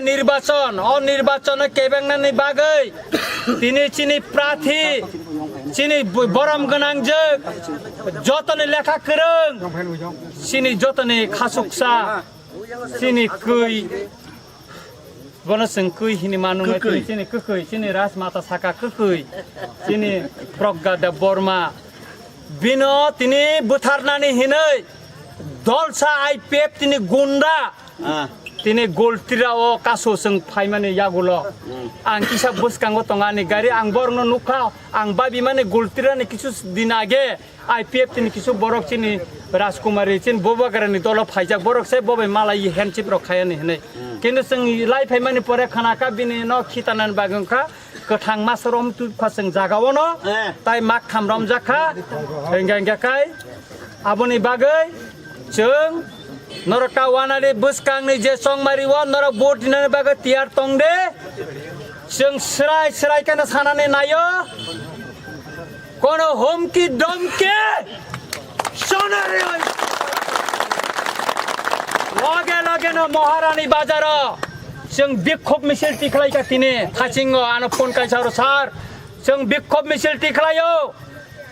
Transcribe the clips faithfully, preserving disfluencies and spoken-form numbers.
Nirbachon, o nirbachon o kebengnani bagwi tini chini prathi, chini bu-, borom gwnangjwk, jotoni lekha kwrwng, chini jotoni khasuksa, chini kwi, bono chwng kwi hini manu, kwkwi. Chini, chini kwkwi, chini rajmata saka kwkwi, chini Pragya Debbarma, bino tini butharnani hinwi dolsa I P F tini gunda. Ah. Tini Goltira o kaso chwng phaimani yagulo. Hmm. Ang kisa bwskango tongo ani gari, ang borokno nukha, ang babimani Goltirani kisu din age I P F tini kisu borok chini Rajkumari chini Bubagrani dolo phaijak, borok se bobai malai handshake rok khayani hinwi. Hmm. Kintu chwng lai phaimani pore khanakha bini no khitanani bagwi wngkha. Kwthang masarom tubkha chwng jaga ono, eh, tai mak tham romjak kha, hingga hingga khai aboni bagwi chwng norok ta wanani bwskangni je chongmari o norok vote rinani bagwi tiyar tong de, chwng srai srai kheno sanani naio. Kono humki domki sonari loge loge no Maharani bazaro chwng bikhop misil tikhlaika tini thachingo ano phone kaisa oro sir chwng bikhop misil tikhlaio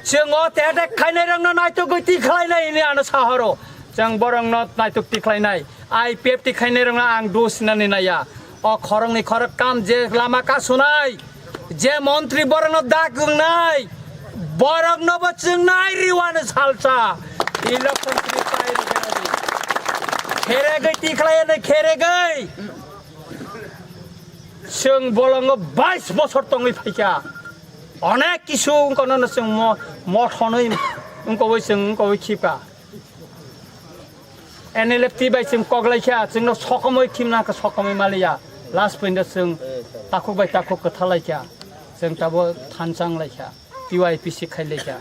chwng o te attack khainai rokno naitugwi tikhlainai hini ano sahoro chwng borokno naituk tikhlainai. I P F tikhainai rokno ang dos hinani naiya. O khoroknwi khorok kam je lama kasunai, je montri borokno dak wngnai, borokno bo chwng nai riwani salsa. Election twi pai rwgwladi. Kheregwi tikhlaiya nai kheregwi. Chwng bolongo bais bosor tongwi phaikha. Onek kisu wngkono chwng mo-, mothonwi wngkogwi chwng wngkogwi khipha. N L F T bai chwng kok lai kha, chwngno sokomoi khimna kha, sokomoi maliya. Last point o chwng takhuk bai takhuk kwthar lai kha, chwng tabo thanchang lai kha, T Y P C khai lai kha.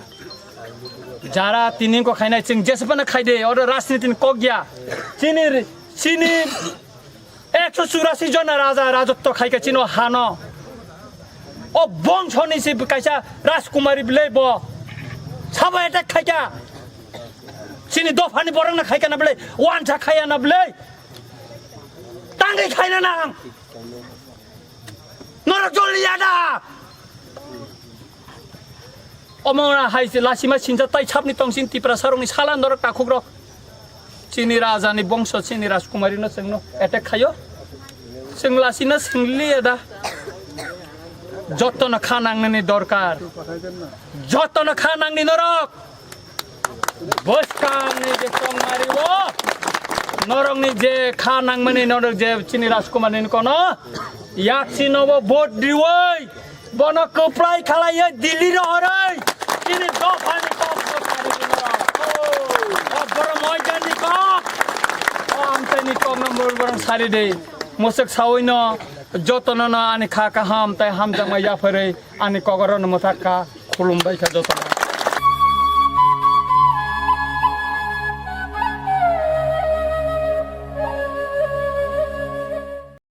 Jara tini ko khainai chwng jesapana khai de, oro rajniti ni kok ya. Chini, chini ekso churasi jona raja rajotto khai kha chini o hano. O bongsoni se kaisa Rajkumari bwlai bo. Sabo attack khai kha. Chini dophani borokno khaikha na bwlai, wansa khaiya na bwlai. Tangwi khaina nang. Norok joliya da. Omo na hai se lasima sinja tai chapni tongsin Tiprasa rokni sala norok takhuk rok. Chini raja ni bongso chini Rajkumari no chwngno attack khaio. Chwng lasina singliya da. Jotono kha nangnani dorkar. Jotono kha nangni norok. Bwskangni je tongmari o, norokni je kha nangmani norok je chini Rajkumarni kono, yaksi nobo vote riwi, bono kwplai khalaiwi Delhi rohorwi, chini dophani kok bwsari norok. O borok moijanni kok, o amchaini kok no borok sari de. Mwswk sawi no, jotono no ani kha kaham tai hamjakma yapharwi ani kok oro no mwthak kha, khulumbai kha jotono.